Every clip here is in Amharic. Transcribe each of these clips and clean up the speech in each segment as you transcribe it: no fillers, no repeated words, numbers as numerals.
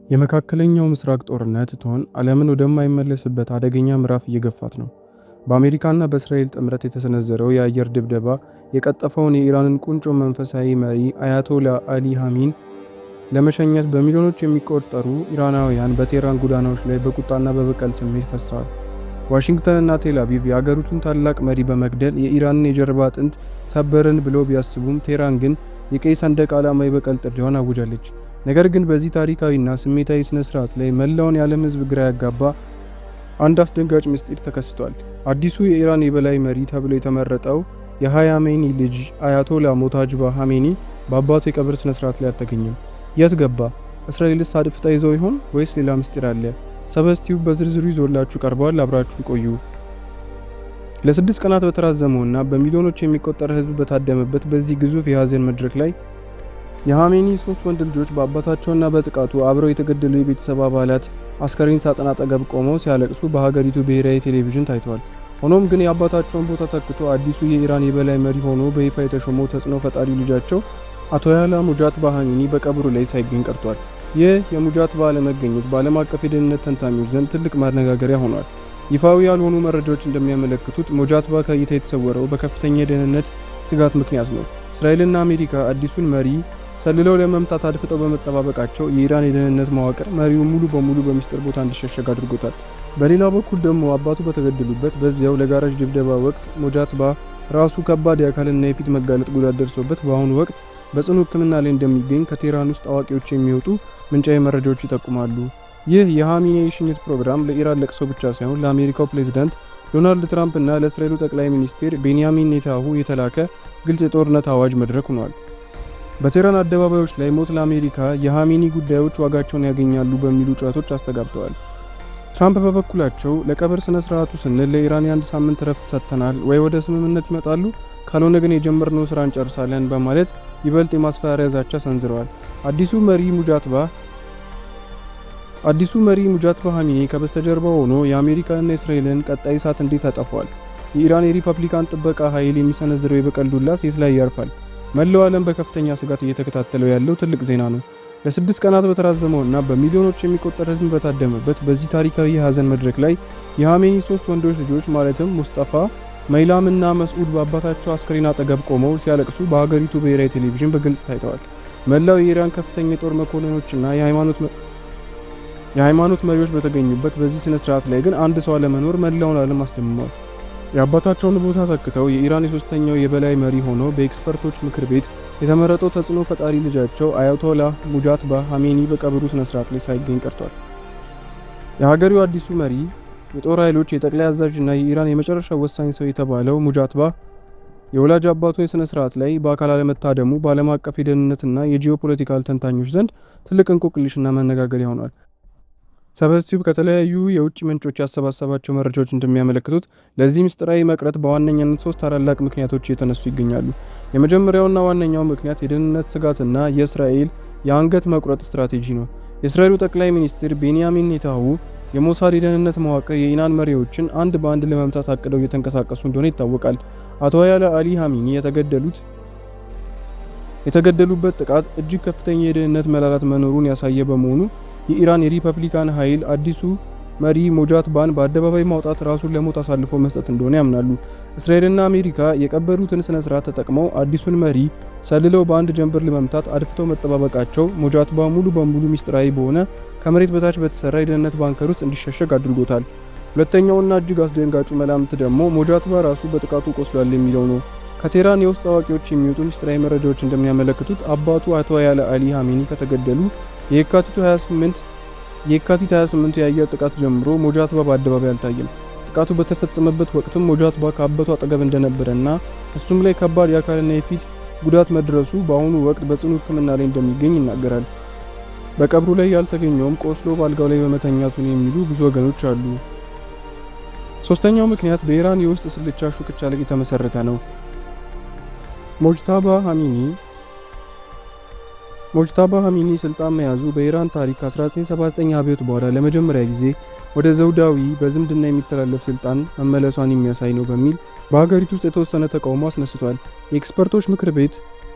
የመካከለኛው ምስራቅ ጦርነት እቶን ዓለምን ወደማይመለስበት አደገኛ ምዕራፍ እየገፋት ነው። በአሜሪካና በእስራኤል ጥምረት የተሰነዘረው የአየር ድብደባ የቀጠፈውን የኢራንን ቁንጮ መንፈሳዊ መሪ አያቶላ አሊ ኻሜኒን ለመሸኘት በሚሊዮኖች የሚቆጠሩ ኢራናውያን በቴህራን ጎዳናዎች ላይ በቁጣና በበቀል ስሜት ፈሰዋል። ዋሽንግተንና ቴል አቪቭ የአገሪቱን ታላቅ መሪ በመግደል የኢራንን የጀርባ አጥንት ሰበርን ብለው ቢያስቡም፣ ቴህራን ግን የቀይ ሰንደቅ ዓላማ የበቀል ጥሪዋን አውጃለች። ነገር ግን በዚህ ታሪካዊና ስሜታዊ ስነ ስርዓት ላይ መላውን የዓለም ሕዝብ ግራ ያጋባ አንድ አስደንጋጭ ምስጢር ተከስቷል። አዲሱ የኢራን የበላይ መሪ ተብሎ የተመረጠው የኻሜኒ ልጅ አያቶላ ሞጅታባ ኻሜኒ በአባቱ የቀብር ስነ ስርዓት ላይ አልተገኘም። የት ገባ? እስራኤልስ አድፍጣ ይዘው ይሆን ወይስ ሌላ ምስጢር አለ? ሰበስቲው በዝርዝሩ ይዞላችሁ ቀርቧል። አብራችሁ ቆዩ። ለ6 ቀናት በተራዘመውና በሚሊዮኖች የሚቆጠር ሕዝብ በታደመበት በዚህ ግዙፍ የሀዘን መድረክ ላይ የኻሜኒ ሶስት ወንድ ልጆች በአባታቸውና በጥቃቱ አብረው የተገደሉ የቤተሰብ አባላት አስከሬን ሳጥን አጠገብ ቆመው ሲያለቅሱ በሀገሪቱ ብሔራዊ ቴሌቪዥን ታይተዋል። ሆኖም ግን የአባታቸውን ቦታ ተክቶ አዲሱ የኢራን የበላይ መሪ ሆኖ በይፋ የተሾመው ተጽዕኖ ፈጣሪው ልጃቸው አያቶላ ሞጅታባ ኻሜኒ በቀብሩ ላይ ሳይገኝ ቀርቷል። ይህ የሞጅታባ አለመገኘት በዓለም አቀፍ የደህንነት ተንታኞች ዘንድ ትልቅ መነጋገሪያ ሆኗል። ይፋዊ ያልሆኑ መረጃዎች እንደሚያመለክቱት ሞጅታባ ከእይታ የተሰወረው በከፍተኛ የደህንነት ስጋት ምክንያት ነው። እስራኤልና አሜሪካ አዲሱን መሪ ሰልለው ለመምታት አድፍጠው በመጠባበቃቸው የኢራን የደህንነት መዋቅር መሪውን ሙሉ በሙሉ በሚስጥር ቦታ እንዲሸሸግ አድርጎታል። በሌላ በኩል ደግሞ አባቱ በተገደሉበት በዚያው ለጋራጅ ድብደባ ወቅት ሞጅታባ ራሱ ከባድ የአካልና የፊት መጋለጥ ጉዳት ደርሶበት በአሁኑ ወቅት በጽኑ ሕክምና ላይ እንደሚገኝ ከቴህራን ውስጥ አዋቂዎች የሚወጡ ምንጫዊ መረጃዎች ይጠቁማሉ። ይህ የኻሜኒ የሽኝት ፕሮግራም ለኢራን ለቅሶ ብቻ ሳይሆን ለአሜሪካው ፕሬዝዳንት ዶናልድ ትራምፕ እና ለእስራኤሉ ጠቅላይ ሚኒስትር ቤንያሚን ኔታንያሁ የተላከ ግልጽ የጦርነት አዋጅ መድረክ ሆኗል። በቴህራን አደባባዮች ላይ "ሞት ለአሜሪካ፣ የኻሜኒ ገዳዮች ዋጋቸውን ያገኛሉ" በሚሉ ጩኸቶች አስተጋብተዋል። ትራምፕ በበኩላቸው "ለቀብር ስነ ስርዓቱ ስንል ለኢራን የአንድ ሳምንት እረፍት ሰጥተናል፣ ወይ ወደ ስምምነት ይመጣሉ፣ ካልሆነ ግን የጀመርነው ስራ እንጨርሳለን" በማለት ይበልጥ የማስፈራሪያ ዛቻ ሰንዝረዋል። አዲሱ መሪ ሞጅታባ ኻሜኒ ከበስተጀርባው ሆኖ የአሜሪካንና የእስራኤልን ቀጣይ እሳት እንዴት ያጠፋዋል? የኢራን የሪፐብሊካን ጥበቃ ኃይል የሚሰነዝረው የበቀል ዱላስ የት ላይ ያርፋል? መላው ዓለም በከፍተኛ ስጋት እየተከታተለው ያለው ትልቅ ዜና ነው። ለ6 ቀናት በተራዘመውና በሚሊዮኖች የሚቆጠር ሕዝብ በታደመበት በዚህ ታሪካዊ የሀዘን መድረክ ላይ የኻሜኒ ሶስት ወንዶች ልጆች ማለትም ሙስጠፋ፣ መይላም እና መስዑድ በአባታቸው አስክሬን አጠገብ ቆመው ሲያለቅሱ በሀገሪቱ ብሔራዊ ቴሌቪዥን በግልጽ ታይተዋል። መላው የኢራን ከፍተኛ የጦር መኮንኖችና የሃይማኖት መሪዎች በተገኙበት በዚህ ስነ ስርዓት ላይ ግን አንድ ሰው አለመኖር መላውን ዓለም አስደምሟል። የአባታቸውን ቦታ ተክተው የኢራን የሶስተኛው የበላይ መሪ ሆነው በኤክስፐርቶች ምክር ቤት የተመረጠው ተጽዕኖ ፈጣሪ ልጃቸው አያቶላ ሞጅታባ ኻሜኒ በቀብሩ ስነ ስርዓት ላይ ሳይገኝ ቀርቷል። የሀገሪው አዲሱ መሪ፣ የጦር ኃይሎች የጠቅላይ አዛዥ እና የኢራን የመጨረሻ ወሳኝ ሰው የተባለው ሞጅታባ የወላጅ አባቱ የስነ ስርዓት ላይ በአካል አለመታደሙ በዓለም አቀፍ የደህንነትና የጂኦፖለቲካል ተንታኞች ዘንድ ትልቅ እንቆቅልሽና መነጋገሪያ ሆኗል። ሰበስቲዩብ ከተለያዩ የውጭ ምንጮች ያሰባሰባቸው መረጃዎች እንደሚያመለክቱት ለዚህ ምስጢራዊ መቅረት በዋነኛነት ሶስት ታላላቅ ምክንያቶች እየተነሱ ይገኛሉ። የመጀመሪያውና ዋነኛው ምክንያት የደህንነት ስጋትና የእስራኤል የአንገት መቁረጥ ስትራቴጂ ነው። የእስራኤሉ ጠቅላይ ሚኒስትር ቤንያሚን ኔታንያሁ የሞሳድ የደህንነት መዋቅር የኢራን መሪዎችን አንድ በአንድ ለመምታት አቅደው እየተንቀሳቀሱ እንደሆነ ይታወቃል። አያቶላ አሊ ኻሜኒ የተገደሉበት ጥቃት እጅግ ከፍተኛ የደህንነት መላላት መኖሩን ያሳየ በመሆኑ የኢራን የሪፐብሊካን ኃይል አዲሱ መሪ ሞጅታባን በአደባባይ ማውጣት ራሱን ለሞት አሳልፎ መስጠት እንደሆነ ያምናሉ። እስራኤልና አሜሪካ የቀበሩትን ስነ ስርዓት ተጠቅመው አዲሱን መሪ ሰልለው በአንድ ጀንበር ለመምታት አድፍተው መጠባበቃቸው ሞጅታባ ሙሉ በሙሉ ሚስጥራዊ በሆነ ከመሬት በታች በተሰራ የደህንነት bunker ውስጥ እንዲሸሸግ አድርጎታል። ሁለተኛውና እጅግ አስደንጋጩ መላምት ደግሞ ሞጅታባ ራሱ በጥቃቱ ቆስሏል የሚለው ነው። ከቴህራን የውስጥ አዋቂዎች የሚወጡ ሚስጥራዊ መረጃዎች እንደሚያመለክቱት አባቱ አያቶላ አሊ ኻሜኒ ከተገደሉ የካቲት 28 የአየር ጥቃት ጀምሮ ሞጅታባ በአደባባይ አልታየም። ጥቃቱ በተፈጸመበት ወቅትም ሞጅታባ ከአባቱ አጠገብ እንደነበረና እሱም ላይ ከባድ የአካልና የፊት ጉዳት መድረሱ በአሁኑ ወቅት በጽኑ ሕክምና ላይ እንደሚገኝ ይናገራል። በቀብሩ ላይ ያልተገኘውም ቆስሎ በአልጋው ላይ በመተኛቱ ነው የሚሉ ብዙ ወገኖች አሉ። ሶስተኛው ምክንያት በኢራን የውስጥ ስልቻ ሹክቻ ላይ የተመሰረተ ነው። ሞጅታባ ኻሜኒ ስልጣን መያዙ በኢራን ታሪክ ከ1979 አብዮት በኋላ ለመጀመሪያ ጊዜ ወደ ዘውዳዊ በዝምድና የሚተላለፍ ስልጣን መመለሷን የሚያሳይ ነው በሚል በሀገሪቱ ውስጥ የተወሰነ ተቃውሞ አስነስቷል። የኤክስፐርቶች ምክር ቤት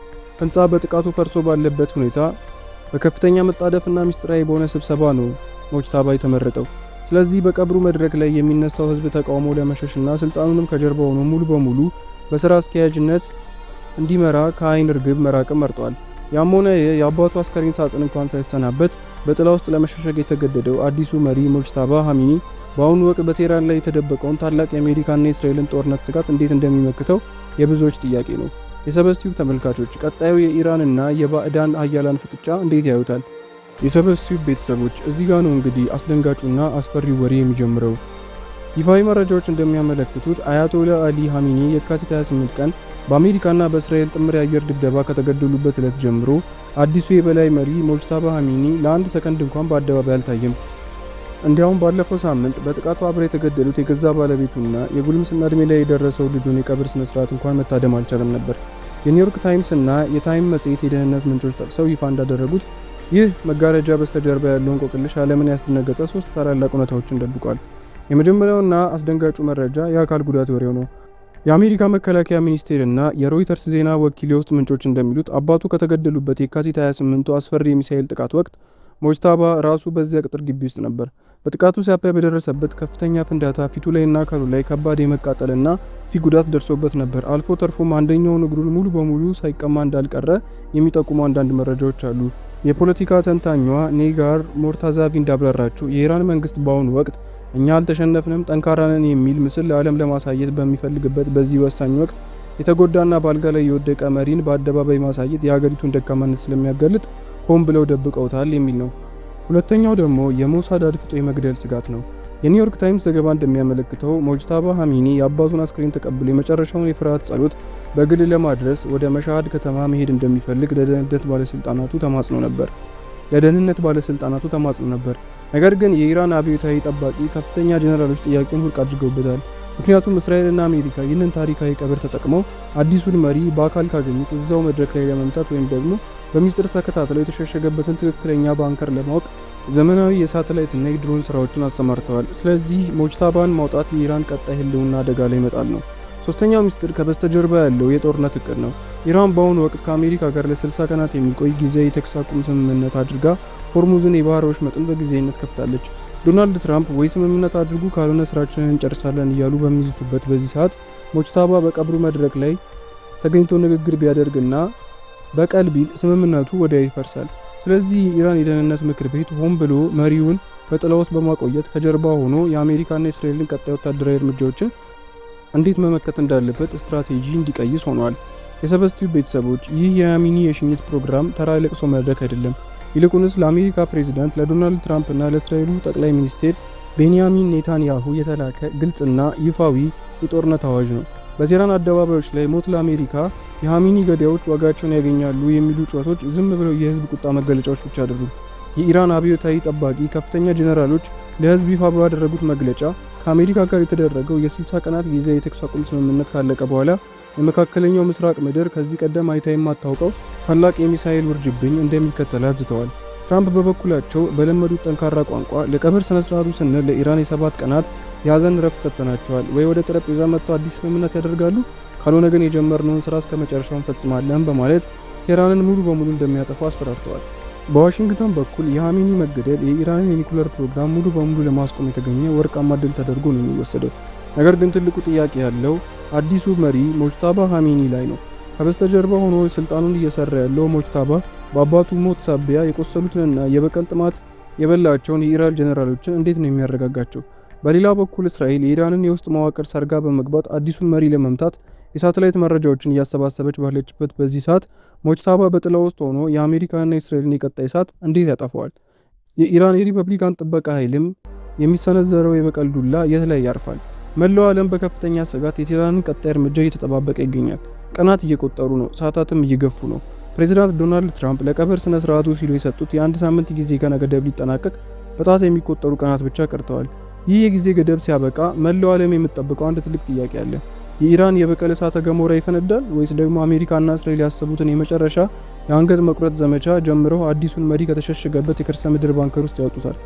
ህንፃ በጥቃቱ ፈርሶ ባለበት ሁኔታ በከፍተኛ መጣደፍና ሚስጥራዊ በሆነ ስብሰባ ነው ሞጅታባ የተመረጠው። ስለዚህ በቀብሩ መድረክ ላይ የሚነሳው ህዝብ ተቃውሞ ለመሸሽና ስልጣኑንም ከጀርባ ሆኖ ሙሉ በሙሉ በስራ አስኪያጅነት እንዲመራ ከአይን ርግብ መራቅም መርጧል። ያም ሆነ የአባቱ አስከሬን ሳጥን እንኳን ሳይሰናበት በጥላ ውስጥ ለመሸሸግ የተገደደው አዲሱ መሪ ሞጅታባ ኻሜኒ በአሁኑ ወቅት በቴህራን ላይ የተደበቀውን ታላቅ የአሜሪካና የእስራኤልን ጦርነት ስጋት እንዴት እንደሚመክተው የብዙዎች ጥያቄ ነው። የሰበስቲው ተመልካቾች ቀጣዩ የኢራንና የባዕዳን ሀያላን ፍጥጫ እንዴት ያዩታል? የሰበስቲው ቤተሰቦች፣ እዚህ ጋ ነው እንግዲህ አስደንጋጩና አስፈሪው ወሬ የሚጀምረው። ይፋዊ መረጃዎች እንደሚያመለክቱት አያቶላ አሊ ኻሜኒ የካቲት 28 ቀን በአሜሪካና በእስራኤል ጥምር የአየር ድብደባ ከተገደሉበት ዕለት ጀምሮ አዲሱ የበላይ መሪ ሞጅታባ ኻሜኒ ለአንድ ሰከንድ እንኳን በአደባባይ አልታየም። እንዲያውም ባለፈው ሳምንት በጥቃቱ አብረው የተገደሉት የገዛ ባለቤቱና የጉልምስና ዕድሜ ላይ የደረሰው ልጁን የቀብር ስነ ስርዓት እንኳን መታደም አልቻለም ነበር። የኒውዮርክ ታይምስ እና የታይም መጽሔት የደህንነት ምንጮች ጠቅሰው ይፋ እንዳደረጉት ይህ መጋረጃ በስተጀርባ ያለውን እንቆቅልሽ ዓለምን ያስደነገጠ ሶስት ታላላቅ እውነታዎችን ደብቋል። የመጀመሪያውና አስደንጋጩ መረጃ የአካል ጉዳት ወሬው ነው። የአሜሪካ መከላከያ ሚኒስቴር እና የሮይተርስ ዜና ወኪል የውስጥ ምንጮች እንደሚሉት አባቱ ከተገደሉበት የካቲት 28ቱ አስፈሪ የሚሳኤል ጥቃት ወቅት ሞጅታባ ራሱ በዚያ ቅጥር ግቢ ውስጥ ነበር። በጥቃቱ ሳቢያ በደረሰበት ከፍተኛ ፍንዳታ ፊቱ ላይና አካሉ ላይ ከባድ የመቃጠልና ፊ ጉዳት ደርሶበት ነበር። አልፎ ተርፎም አንደኛውን እግሩን ሙሉ በሙሉ ሳይቀማ እንዳልቀረ የሚጠቁሙ አንዳንድ መረጃዎች አሉ። የፖለቲካ ተንታኟ ኔጋር ሞርታዛቪ እንዳብራራችው የኢራን መንግስት በአሁኑ ወቅት እኛ አልተሸነፍንም፣ ጠንካራ ነን የሚል ምስል ለዓለም ለማሳየት በሚፈልግበት በዚህ ወሳኝ ወቅት የተጎዳና በአልጋ ላይ የወደቀ መሪን በአደባባይ ማሳየት የሀገሪቱን ደካማነት ስለሚያጋልጥ ሆን ብለው ደብቀውታል የሚል ነው። ሁለተኛው ደግሞ የሞሳድ አድፍጦ የመግደል ስጋት ነው። የኒውዮርክ ታይምስ ዘገባ እንደሚያመለክተው ሞጅታባ ኻሜኒ የአባቱን አስክሬን ተቀብሎ የመጨረሻውን የፍርሃት ጸሎት በግል ለማድረስ ወደ መሻሃድ ከተማ መሄድ እንደሚፈልግ ለደህንነት ባለስልጣናቱ ተማጽኖ ነበር። ነገር ግን የኢራን አብዮታዊ ጠባቂ ከፍተኛ ጀነራሎች ጥያቄውን ውድቅ አድርገውበታል። ምክንያቱም እስራኤልና አሜሪካ ይህንን ታሪካዊ ቀብር ተጠቅመው አዲሱን መሪ በአካል ካገኙት እዛው መድረክ ላይ ለመምታት ወይም ደግሞ በሚስጥር ተከታትለው የተሸሸገበትን ትክክለኛ bunker ለማወቅ ዘመናዊ የሳተላይት እና የድሮን ስራዎችን አሰማርተዋል። ስለዚህ ሞጅታባን ማውጣት የኢራን ቀጣይ ህልውና አደጋ ላይ መጣል ነው። ሶስተኛው ሚስጥር ከበስተጀርባ ያለው የጦርነት እቅድ ነው። ኢራን በአሁኑ ወቅት ከአሜሪካ ጋር ለ60 ቀናት የሚቆይ ጊዜያዊ የተኩስ አቁም ስምምነት አድርጋ ሆርሙዝን የባህር ወሽመጥን በጊዜያዊነት ከፍታለች። ዶናልድ ትራምፕ ወይ ስምምነት አድርጉ ካልሆነ ስራችንን እንጨርሳለን እያሉ በሚዝቱበት በዚህ ሰዓት ሞጅታባ በቀብሩ መድረክ ላይ ተገኝቶ ንግግር ቢያደርግና በቀል ቢል ስምምነቱ ወዲያው ይፈርሳል። ስለዚህ የኢራን የደህንነት ምክር ቤት ሆን ብሎ መሪውን በጥላ ውስጥ በማቆየት ከጀርባ ሆኖ የአሜሪካና የእስራኤልን ቀጣይ ወታደራዊ እርምጃዎችን እንዴት መመከት እንዳለበት ስትራቴጂ እንዲቀይስ ሆኗል። የሰበስቲው ቤተሰቦች፣ ይህ የኻሜኒ የሽኝት ፕሮግራም ተራ የለቅሶ መድረክ አይደለም። ይልቁንስ ለአሜሪካ ፕሬዚዳንት ለዶናልድ ትራምፕ እና ለእስራኤሉ ጠቅላይ ሚኒስቴር ቤንያሚን ኔታንያሁ የተላከ ግልጽና ይፋዊ የጦርነት አዋጅ ነው። በቴህራን አደባባዮች ላይ "ሞት ለአሜሪካ፣ የኻሜኒ ገዳዮች ዋጋቸውን ያገኛሉ" የሚሉ ጩኸቶች ዝም ብለው የህዝብ ቁጣ መገለጫዎች ብቻ አይደሉም። የኢራን አብዮታዊ ጠባቂ ከፍተኛ ጄኔራሎች ለህዝብ ይፋ ባደረጉት መግለጫ ከአሜሪካ ጋር የተደረገው የ60 ቀናት ጊዜያዊ የተኩስ አቁም ስምምነት ካለቀ በኋላ የመካከለኛው ምስራቅ ምድር ከዚህ ቀደም አይታ የማታውቀው ታላቅ የሚሳኤል ውርጅብኝ እንደሚከተላት ዝተዋል። ትራምፕ በበኩላቸው በለመዱት ጠንካራ ቋንቋ ለቀብር ስነ ስርዓቱ ስንል ለኢራን የ7 ቀናት የሀዘን ረፍት ሰጥተናቸዋል። ወይ ወደ ጠረጴዛ መጥተው አዲስ ስምምነት ያደርጋሉ፣ ካልሆነ ግን የጀመርነውን ስራ እስከ መጨረሻው እንፈጽማለን በማለት ቴህራንን ሙሉ በሙሉ እንደሚያጠፉ አስፈራርተዋል። በዋሽንግተን በኩል የኻሜኒ መገደል የኢራንን የኒኩለር ፕሮግራም ሙሉ በሙሉ ለማስቆም የተገኘ ወርቃማ ድል ተደርጎ ነው የሚወሰደው። ነገር ግን ትልቁ ጥያቄ ያለው አዲሱ መሪ ሞጅታባ ኻሜኒ ላይ ነው። ከበስተጀርባ ሆኖ ስልጣኑን እየሰራ ያለው ሞጅታባ በአባቱ ሞት ሳቢያ የቆሰሉትንና የበቀል ጥማት የበላቸውን የኢራን ጀነራሎችን እንዴት ነው የሚያረጋጋቸው? በሌላ በኩል እስራኤል የኢራንን የውስጥ መዋቅር ሰርጋ በመግባት አዲሱን መሪ ለመምታት የሳተላይት መረጃዎችን እያሰባሰበች ባለችበት በዚህ ሰዓት ሞጅታባ በጥላ ውስጥ ሆኖ የአሜሪካና የእስራኤልን የቀጣይ እሳት እንዴት ያጠፋዋል? የኢራን የሪፐብሊካን ጥበቃ ኃይልም የሚሰነዘረው የበቀል ዱላ የት ላይ ያርፋል? መላው ዓለም በከፍተኛ ስጋት የቴህራንን ቀጣይ እርምጃ እየተጠባበቀ ይገኛል። ቀናት እየቆጠሩ ነው፣ ሰዓታትም እየገፉ ነው። ፕሬዚዳንት ዶናልድ ትራምፕ ለቀብር ስነ ስርዓቱ ሲሉ የሰጡት የአንድ ሳምንት ጊዜ ቀነ ገደብ ሊጠናቀቅ በጣት የሚቆጠሩ ቀናት ብቻ ቀርተዋል። ይህ የጊዜ ገደብ ሲያበቃ መላው ዓለም የምትጠብቀው አንድ ትልቅ ጥያቄ አለ። የኢራን የበቀል እሳተ ገሞራ ይፈነዳል ወይስ ደግሞ አሜሪካና እስራኤል ያሰቡትን የመጨረሻ የአንገት መቁረጥ ዘመቻ ጀምረው አዲሱን መሪ ከተሸሸገበት የከርሰ ምድር bunker ውስጥ ያወጡታል?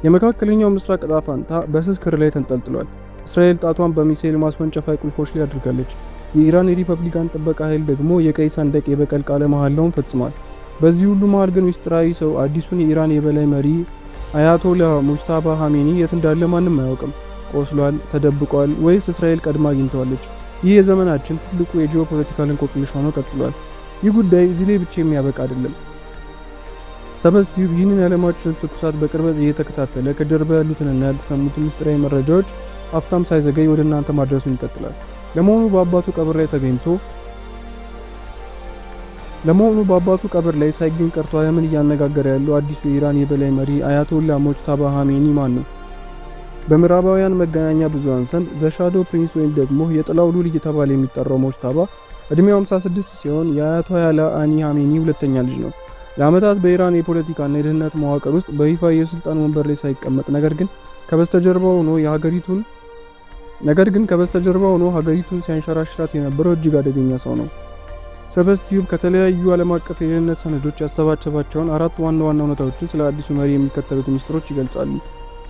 የመካከለኛው ምስራቅ ዕጣ ፈንታ በስስ ክር ላይ ተንጠልጥሏል። እስራኤል ጣቷን በሚሳኤል ማስወንጨፊያ ቁልፎች ላይ አድርጋለች። የኢራን የሪፐብሊካን ጥበቃ ኃይል ደግሞ የቀይ ሰንደቅ የበቀል ቃለ መሐላውን ፈጽሟል። በዚህ ሁሉ መሃል ግን ሚስጥራዊ ሰው አዲሱን የኢራን የበላይ መሪ አያቶላ ሙጅታባ ኻሜኒ የት እንዳለ ማንም አያውቅም። ቆስሏል፣ ተደብቋል፣ ወይስ እስራኤል ቀድማ አግኝተዋለች? ይህ የዘመናችን ትልቁ የ geopolitical እንቆቅልሽ ሆኖ ቀጥሏል። ይህ ጉዳይ እዚህ ላይ ብቻ የሚያበቃ አይደለም። ሰበዝ ቲዩብ ይህንን የዓለማችንን ትኩሳት በቅርበት እየተከታተለ ከጀርባ ያሉትንና ያልተሰሙትን ምስጢራዊ መረጃዎች አፍታም ሳይዘገይ ወደ እናንተ ማድረሱን ይቀጥላል። ለመሆኑ በአባቱ ቀብር ላይ ሳይገኝ ቀርቶ ዓለምን እያነጋገረ ያለው አዲሱ የኢራን የበላይ መሪ አያቶላ ሞጅታባ ኻሜኒ ማን ነው? በምዕራባውያን መገናኛ ብዙሃን ዘንድ the Shadow Prince ወይም ደግሞ የጥላው ልዑል እየተባለ የሚጠራው ሞጅታባ እድሜው 56 ሲሆን የአያቶላ አሊ ኻሜኒ ሁለተኛ ልጅ ነው። ለዓመታት በኢራን የፖለቲካና የደህንነት መዋቅር ውስጥ በይፋ የስልጣን ወንበር ላይ ሳይቀመጥ ነገር ግን ከበስተጀርባ ሆኖ ሀገሪቱን ሲያንሸራሽራት የነበረው እጅግ አደገኛ ሰው ነው። ሰበዝ ቲዩብ ከተለያዩ ዓለም አቀፍ የደህንነት ሰነዶች ያሰባሰባቸውን አራት ዋና ዋና እውነታዎችን ስለ አዲሱ መሪ የሚከተሉት ሚስጥሮች ይገልጻሉ።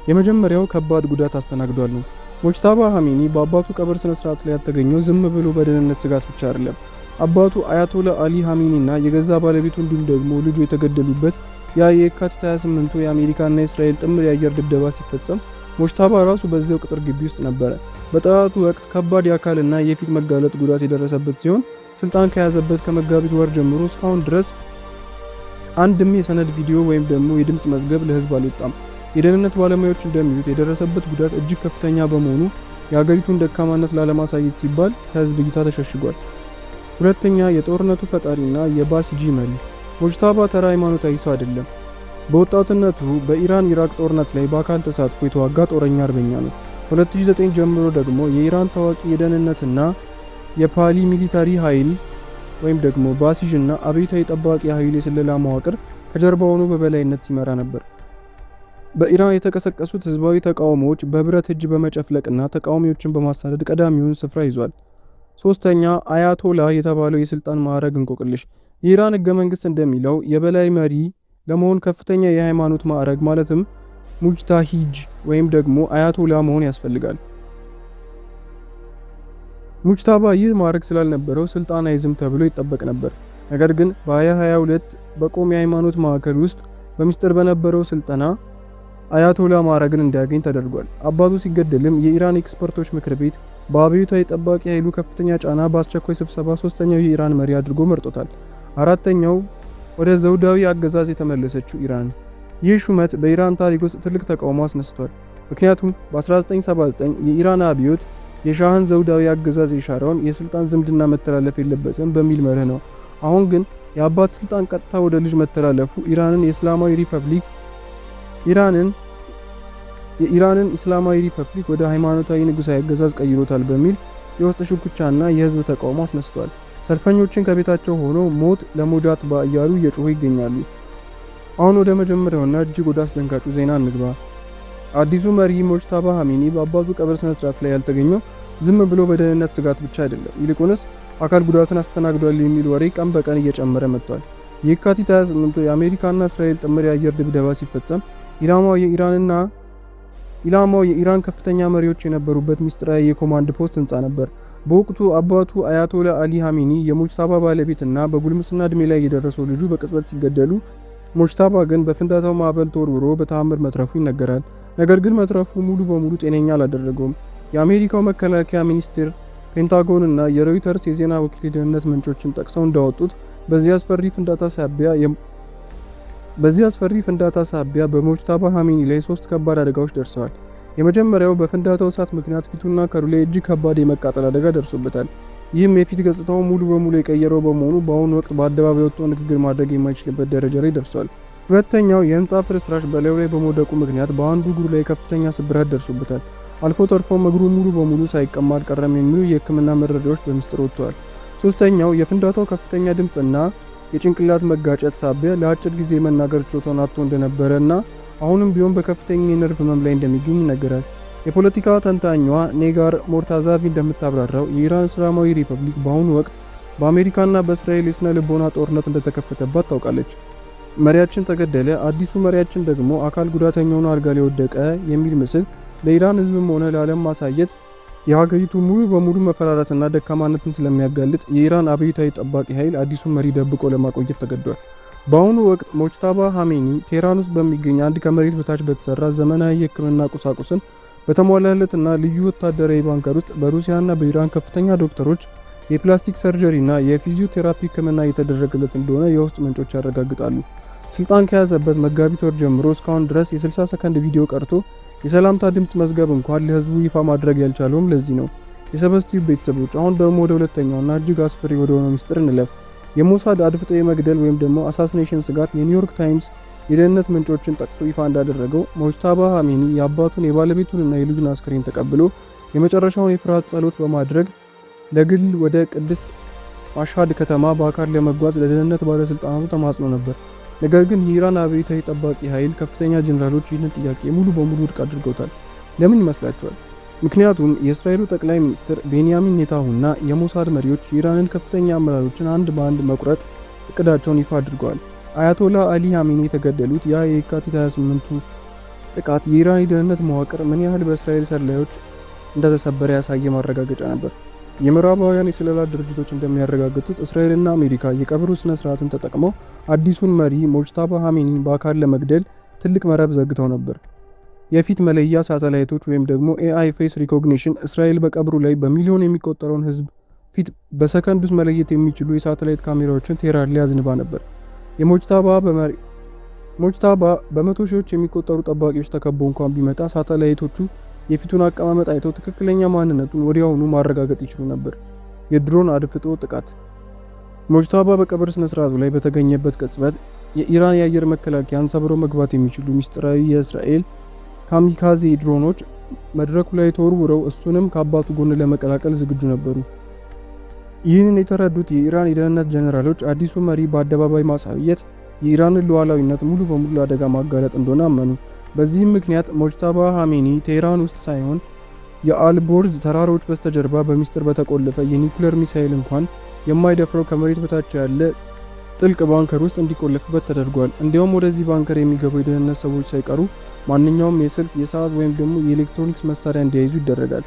የመጀመሪያው ከባድ ጉዳት አስተናግዷል ነው። ሞጅታባ ኻሜኒ በአባቱ ቀብር ስነ ስርዓት ላይ ያልተገኘው ዝም ብሎ በደህንነት ስጋት ብቻ አይደለም። አባቱ አያቶላ አሊ ኻሜኒ እና የገዛ ባለቤቱ እንዲሁም ደግሞ ልጁ የተገደሉበት ያ የካቲት 28ቱ የአሜሪካና የእስራኤል ጥምር የአየር ድብደባ ሲፈጸም ሞጅታባ ራሱ በዚያው ቅጥር ግቢ ውስጥ ነበረ። በጥቃቱ ወቅት ከባድ የአካልና የፊት መጋለጥ ጉዳት የደረሰበት ሲሆን ስልጣን ከያዘበት ከመጋቢት ወር ጀምሮ እስካሁን ድረስ አንድም የሰነድ ቪዲዮ ወይም ደግሞ የድምፅ መዝገብ ለህዝብ አልወጣም። የደህንነት ባለሙያዎች እንደሚሉት የደረሰበት ጉዳት እጅግ ከፍተኛ በመሆኑ የሀገሪቱን ደካማነት ላለማሳየት ሲባል ከህዝብ እይታ ተሸሽጓል። ሁለተኛ፣ የጦርነቱ ፈጣሪና የባሲጂ መሪ። ሞጅታባ ተራ ሃይማኖታዊ ሰው አይደለም። በወጣትነቱ በኢራን ኢራቅ ጦርነት ላይ በአካል ተሳትፎ የተዋጋ ጦረኛ አርበኛ ነው። ከ2009 ጀምሮ ደግሞ የኢራን ታዋቂ የደህንነትና የ paramilitary ኃይል ወይም ደግሞ ባሲጅ እና አብዮታዊ ጠባቂ ኃይል የስለላ መዋቅር ከጀርባ ሆኖ በበላይነት ሲመራ ነበር። በኢራን የተቀሰቀሱት ህዝባዊ ተቃውሞዎች በብረት እጅ በመጨፍለቅና ተቃዋሚዎችን በማሳደድ ቀዳሚውን ስፍራ ይዟል። ሶስተኛ፣ አያቶላ የተባለው የስልጣን ማዕረግ እንቆቅልሽ። የኢራን ህገ መንግስት እንደሚለው የበላይ መሪ ለመሆን ከፍተኛ የሃይማኖት ማዕረግ ማለትም ሙጅታሂድ ወይም ደግሞ አያቶላ መሆን ያስፈልጋል። ሙጅታባ ይህ ማዕረግ ስላልነበረው ስልጣን አይዝም ተብሎ ይጠበቅ ነበር። ነገር ግን በ2022 በቆም የሃይማኖት ማዕከል ውስጥ በሚስጥር በነበረው ስልጠና አያቶላ ማዕረግን እንዲያገኝ ተደርጓል። አባቱ ሲገደልም የኢራን ኤክስፐርቶች ምክር ቤት በአብዮታዊ ጠባቂ ኃይሉ ከፍተኛ ጫና በአስቸኳይ ስብሰባ ሶስተኛው የኢራን መሪ አድርጎ መርጦታል። አራተኛው፣ ወደ ዘውዳዊ አገዛዝ የተመለሰችው ኢራን። ይህ ሹመት በኢራን ታሪክ ውስጥ ትልቅ ተቃውሞ አስነስቷል። ምክንያቱም በ1979 የኢራን አብዮት የሻህን ዘውዳዊ አገዛዝ የሻረውን የስልጣን ዝምድና መተላለፍ የለበትም በሚል መርህ ነው። አሁን ግን የአባት ስልጣን ቀጥታ ወደ ልጅ መተላለፉ ኢራንን የእስላማዊ ሪፐብሊክ ኢራንን የኢራንን እስላማዊ ሪፐብሊክ ወደ ሃይማኖታዊ ንጉሳዊ አገዛዝ ቀይሮታል በሚል የውስጥ ሽኩቻና የህዝብ ተቃውሞ አስነስቷል። ሰልፈኞችን ከቤታቸው ሆነው ሞት ለሞጃትባ እያሉ እየጮሁ ይገኛሉ። አሁን ወደ መጀመሪያውና እጅግ ወደ አስደንጋጩ ዜና እንግባ። አዲሱ መሪ ሞጅታባ ኻሜኒ በአባቱ ቀብር ስነ ስርዓት ላይ ያልተገኘው ዝም ብሎ በደህንነት ስጋት ብቻ አይደለም። ይልቁንስ አካል ጉዳትን አስተናግዷል የሚል ወሬ ቀን በቀን እየጨመረ መጥቷል። የካቲት 28 የአሜሪካና እስራኤል ጥምር የአየር ድብደባ ሲፈጸም ኢላማው የኢራን ከፍተኛ መሪዎች የነበሩበት ሚስጥራዊ የ command post ህንፃ ነበር። በወቅቱ አባቱ አያቶላ አሊ ኻሜኒ፣ የሞጅታባ ባለቤትና በጉልምስና እድሜ ላይ የደረሰው ልጁ በቅጽበት ሲገደሉ፣ ሞጅታባ ግን በፍንዳታው ማዕበል ተወርውሮ በተአምር መትረፉ ይነገራል። ነገር ግን መትረፉ ሙሉ በሙሉ ጤነኛ አላደረገውም። የአሜሪካው መከላከያ ሚኒስቴር ፔንታጎን እና የሮይተርስ የዜና ወኪል የደህንነት ምንጮችን ጠቅሰው እንዳወጡት በዚህ አስፈሪ ፍንዳታ ሳቢያ በሞጅታባ ኻሜኒ ላይ ሶስት ከባድ አደጋዎች ደርሰዋል። የመጀመሪያው በፍንዳታው እሳት ምክንያት ፊቱና አካሉ ላይ እጅግ ከባድ የመቃጠል አደጋ ደርሶበታል። ይህም የፊት ገጽታው ሙሉ በሙሉ የቀየረው በመሆኑ በአሁኑ ወቅት በአደባባይ ወጥቶ ንግግር ማድረግ የማይችልበት ደረጃ ላይ ደርሷል። ሁለተኛው የህንፃ ፍርስራሽ በላዩ ላይ በመውደቁ ምክንያት በአንዱ እግሩ ላይ ከፍተኛ ስብራት ደርሶበታል። አልፎ ተርፎም እግሩ ሙሉ በሙሉ ሳይቀማ አልቀረም የሚሉ የሕክምና መረጃዎች በሚስጥር ወጥተዋል። ሶስተኛው የፍንዳታው ከፍተኛ ድምፅና የጭንቅላት መጋጨት ሳቢያ ለአጭር ጊዜ መናገር ችሎታውን አጥቶ እንደነበረ እና አሁንም ቢሆን በከፍተኛ የነርቭ ህመም ላይ እንደሚገኝ ይነገራል። የፖለቲካ ተንታኟ ኔጋር ሞርታዛቪ እንደምታብራራው የኢራን እስላማዊ ሪፐብሊክ በአሁኑ ወቅት በአሜሪካና በእስራኤል የስነ ልቦና ጦርነት እንደተከፈተባት ታውቃለች። መሪያችን ተገደለ፣ አዲሱ መሪያችን ደግሞ አካል ጉዳተኛ ሆኖ አልጋ ላይ ወደቀ የሚል ምስል ለኢራን ህዝብም ሆነ ለዓለም ማሳየት የሀገሪቱ ሙሉ በሙሉ መፈራረስና ደካማነትን ስለሚያጋልጥ የኢራን አብዮታዊ ጠባቂ ኃይል አዲሱን መሪ ደብቆ ለማቆየት ተገዷል። በአሁኑ ወቅት ሞጅታባ ኻሜኒ ቴህራን ውስጥ በሚገኝ አንድ ከመሬት በታች በተሰራ ዘመናዊ የሕክምና ቁሳቁስን በተሟላለትና ልዩ ወታደራዊ bunker ውስጥ በሩሲያና በኢራን ከፍተኛ ዶክተሮች የ plastic surgery እና የፊዚዮቴራፒ ሕክምና እየተደረገለት እንደሆነ የውስጥ ምንጮች ያረጋግጣሉ። ስልጣን ከያዘበት መጋቢት ወር ጀምሮ እስካሁን ድረስ የ60 ሰከንድ ቪዲዮ ቀርቶ የሰላምታ ድምፅ መዝገብ እንኳን ለህዝቡ ይፋ ማድረግ ያልቻለውም ለዚህ ነው። የሰበስቲው ቤተሰቦች፣ አሁን ደግሞ ወደ ሁለተኛውና እጅግ አስፈሪ ወደ ሆነው ሚስጥር እንለፍ። የሞሳድ አድፍጦ የመግደል ወይም ደግሞ assassination ስጋት። የኒውዮርክ ታይምስ የደህንነት ምንጮችን ጠቅሶ ይፋ እንዳደረገው፣ ሞጅታባ ኻሜኒ የአባቱን፣ የባለቤቱንና የልጁን አስክሬን ተቀብሎ የመጨረሻውን የፍርሃት ጸሎት በማድረግ ለግል ወደ ቅድስት ማሻድ ከተማ በአካል ለመጓዝ ለደህንነት ባለስልጣናቱ ተማጽኖ ነበር። ነገር ግን የኢራን አብዮታዊ ጠባቂ ኃይል ከፍተኛ ጀኔራሎች ይህንን ጥያቄ ሙሉ በሙሉ ውድቅ አድርገውታል። ለምን ይመስላችኋል? ምክንያቱም የእስራኤሉ ጠቅላይ ሚኒስትር ቤንያሚን ኔታንያሁና የሞሳድ መሪዎች የኢራንን ከፍተኛ አመራሮችን አንድ በአንድ መቁረጥ እቅዳቸውን ይፋ አድርገዋል። አያቶላ አሊ ኻሜኒ የተገደሉት ያ የካቲት 28ቱ ጥቃት የኢራን የደህንነት መዋቅር ምን ያህል በእስራኤል ሰላዮች እንደተሰበረ ያሳየ ማረጋገጫ ነበር። የምዕራባውያን የስለላ ድርጅቶች እንደሚያረጋግጡት፣ እስራኤልና አሜሪካ የቀብሩ ስነ ስርዓትን ተጠቅመው አዲሱን መሪ ሞጅታባ ኻሜኒን በአካል ለመግደል ትልቅ መረብ ዘርግተው ነበር። የፊት መለያ ሳተላይቶች ወይም ደግሞ AI face recognition፣ እስራኤል በቀብሩ ላይ በሚሊዮን የሚቆጠረውን ህዝብ ፊት በሰከንድ ውስጥ መለየት የሚችሉ የሳተላይት ካሜራዎችን ቴህራን ላይ አዝንባ ነበር። የሞጅታባ በመቶ ሺዎች የሚቆጠሩ ጠባቂዎች ተከቦ እንኳን ቢመጣ፣ ሳተላይቶቹ የፊቱን አቀማመጥ አይተው ትክክለኛ ማንነቱን ወዲያውኑ ማረጋገጥ ይችሉ ነበር። የድሮን አድፍጦ ጥቃት። ሞጅታባ በቀብር ስነ ስርዓቱ ላይ በተገኘበት ቅጽበት የኢራን የአየር መከላከያን ሰብሮ መግባት የሚችሉ ሚስጥራዊ የእስራኤል ካሚካዜ ድሮኖች መድረኩ ላይ ተወርውረው እሱንም ከአባቱ ጎን ለመቀላቀል ዝግጁ ነበሩ። ይህንን የተረዱት የኢራን የደህንነት ጀነራሎች አዲሱ መሪ በአደባባይ ማሳየት የኢራንን ሉዓላዊነት ሙሉ በሙሉ ለአደጋ ማጋለጥ እንደሆነ አመኑ። በዚህም ምክንያት ሞጅታባ ኻሜኒ ቴህራን ውስጥ ሳይሆን የአልቦርዝ ተራሮች በስተጀርባ በሚስጥር በተቆለፈ፣ የኒውክሌር ሚሳኤል እንኳን የማይደፍረው፣ ከመሬት በታች ያለ ጥልቅ bunker ውስጥ እንዲቆለፍበት ተደርጓል። እንዲያውም ወደዚህ bunker የሚገቡ የደህንነት ሰዎች ሳይቀሩ ማንኛውም የስልክ፣ የሰዓት ወይም ደግሞ የኤሌክትሮኒክስ መሳሪያ እንዳይዙ ይደረጋል።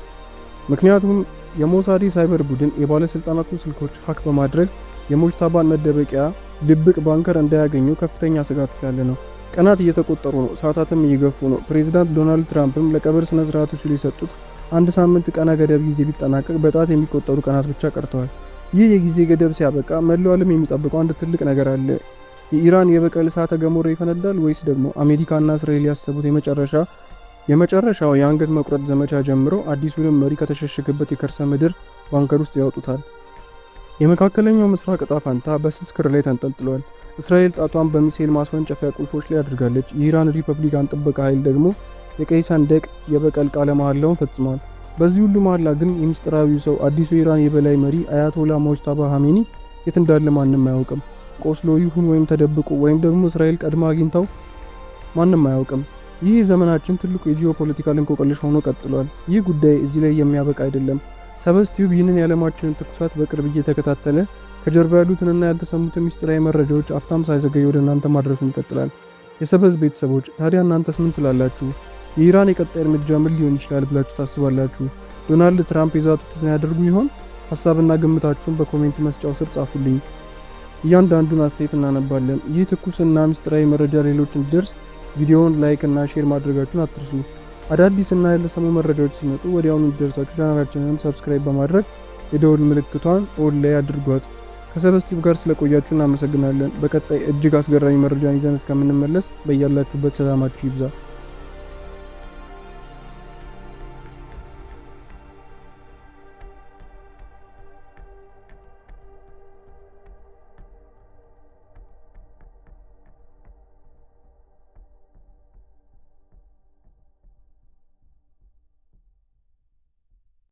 ምክንያቱም የሞሳድ ሳይበር ቡድን የባለስልጣናቱን ስልኮች hack በማድረግ የሞጅታባን መደበቂያ ድብቅ bunker እንዳያገኙ ከፍተኛ ስጋት ስላለ ነው። ቀናት እየተቆጠሩ ነው፣ ሰዓታትም እየገፉ ነው። ፕሬዚዳንት ዶናልድ ትራምፕም ለቀብር ስነ ስርዓቱ ሲሉ የሰጡት አንድ ሳምንት ቀነ ገደብ ጊዜ ሊጠናቀቅ በጣት የሚቆጠሩ ቀናት ብቻ ቀርተዋል። ይህ የጊዜ ገደብ ሲያበቃ መላው ዓለም የሚጠብቀው አንድ ትልቅ ነገር አለ። የኢራን የበቀል እሳተ ገሞራ ይፈነዳል ወይስ ደግሞ አሜሪካና እስራኤል ያሰቡት የመጨረሻው የአንገት መቁረጥ ዘመቻ ጀምሮ አዲሱንም መሪ ከተሸሸገበት የከርሰ ምድር bunker ውስጥ ያወጡታል? የመካከለኛው ምስራቅ እጣ ፈንታ በስስ ክር ላይ ተንጠልጥሏል። እስራኤል ጣቷን በሚሳኤል ማስወንጨፊያ ቁልፎች ላይ አድርጋለች። የኢራን ሪፐብሊካን ጥበቃ ኃይል ደግሞ የቀይ ሰንደቅ የበቀል ቃለ መሐላውን ፈጽሟል። በዚህ ሁሉ መሐላ ግን የሚስጥራዊው ሰው፣ አዲሱ የኢራን የበላይ መሪ አያቶላ ሞጅታባ ኻሜኒ የት እንዳለ ማንም አያውቅም። ቆስሎ ይሁን ወይም ተደብቆ ወይም ደግሞ እስራኤል ቀድማ አግኝታው ማንም አያውቅም። ይህ የዘመናችን ትልቁ የጂኦፖለቲካል እንቆቅልሽ ሆኖ ቀጥሏል። ይህ ጉዳይ እዚህ ላይ የሚያበቃ አይደለም። ሰበዝ ቲዩብ ይህንን የዓለማችንን ትኩሳት በቅርብ እየተከታተለ ከጀርባ ያሉትንና ያልተሰሙትን ሚስጥራዊ መረጃዎች አፍታም ሳይዘገይ ወደ እናንተ ማድረሱን ይቀጥላል። የሰበዝ ቤተሰቦች፣ ታዲያ እናንተስ ምን ትላላችሁ? የኢራን የቀጣይ እርምጃ ምን ሊሆን ይችላል ብላችሁ ታስባላችሁ? ዶናልድ ትራምፕ የዛቱትን ያደርጉ ይሆን? ሀሳብና ግምታችሁን በ comment መስጫው ስር ጻፉልኝ። እያንዳንዱን አስተያየት እናነባለን። ይህ ትኩስና ሚስጥራዊ መረጃ ሌሎች እንዲደርስ ቪዲዮውን like እና share ማድረጋችሁን አትርሱ። አዳዲስ እና ያልተሰሙ መረጃዎች ሲመጡ ወዲያውኑ እንዲደርሳችሁ ቻናላችንንም subscribe በማድረግ የደወል ምልክቷን all ላይ አድርጓት። ከሰበዝ ቲዩብ ጋር ስለቆያችሁ እናመሰግናለን። በቀጣይ እጅግ አስገራሚ መረጃን ይዘን እስከምንመለስ በያላችሁበት ሰላማችሁ ይብዛ።